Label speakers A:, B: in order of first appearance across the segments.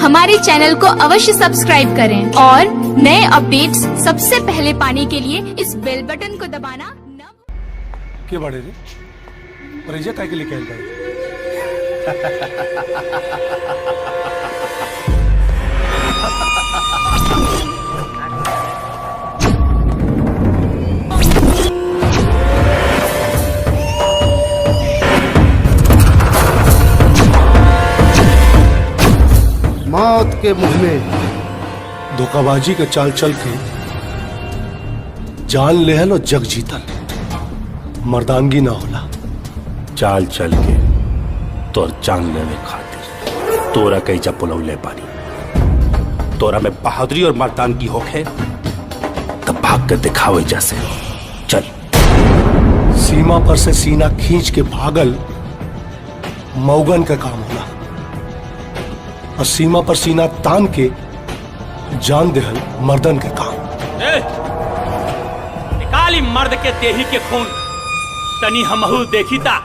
A: हमारे चैनल को अवश्य सब्सक्राइब करें और नए अपडेट्स सबसे पहले पाने के लिए इस बेल बटन को दबाना न
B: के बाड़े रे और एजा काहे के लेके आइल बाड़े?
C: मौत के मुंह में
B: धोखाबाजी के चाल चल के जान लेहल और जग जीतल मर्दानगी ना होला।
D: चाल चल के तोर जान लेवे खातिर तोरा कईजा पुलौले बानी। तोरा में बहादुरी और मर्दानगी होखे तब भाग के दिखावे जैसे चल।
B: सीमा पर से सीना खींच के भागल मौगन का काम होला और सीमा पर सीना तान के जान देहल मर्दन के काम।
E: ए, निकाली मर्द के देही के खून तनी हमहू देखी ता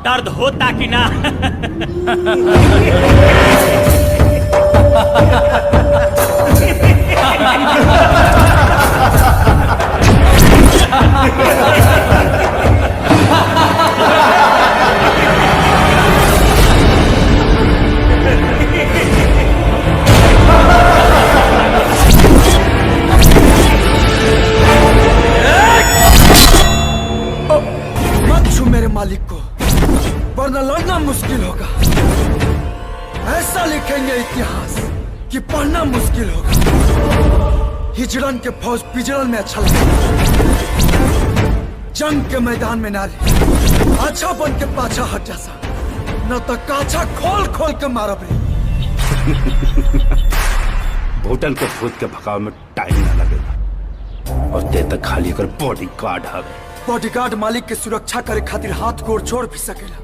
E: दर्द होता कि ना।
F: मत छू मेरे मालिक को, वरना लड़ना मुश्किल होगा। ऐसा लिखेंगे इतिहास कि पढ़ना मुश्किल होगा। हिजड़न के फौज पिजड़न में अच्छा लगेगा, जंग के मैदान में नारी अच्छा बन के पाछा हट जा सा, न तो काछा खोल खोल के मारब रे।
D: भूटन के भूत के भगावे में टाइम ना लगेगा और ते तक खाली अगर बॉडी गार्ड हवे।
F: बॉडीगार्ड मालिक के सुरक्षा करे खातिर हाथ गोड़ छोड़ भी सकेला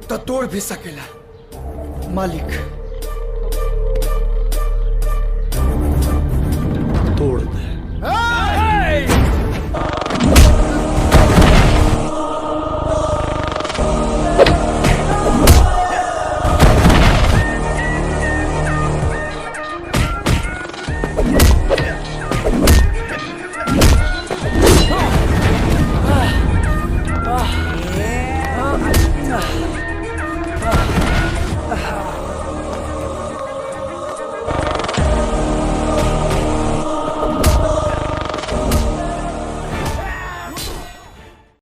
F: तो तोड़ भी सकेला। मालिक
B: तोड़ दे।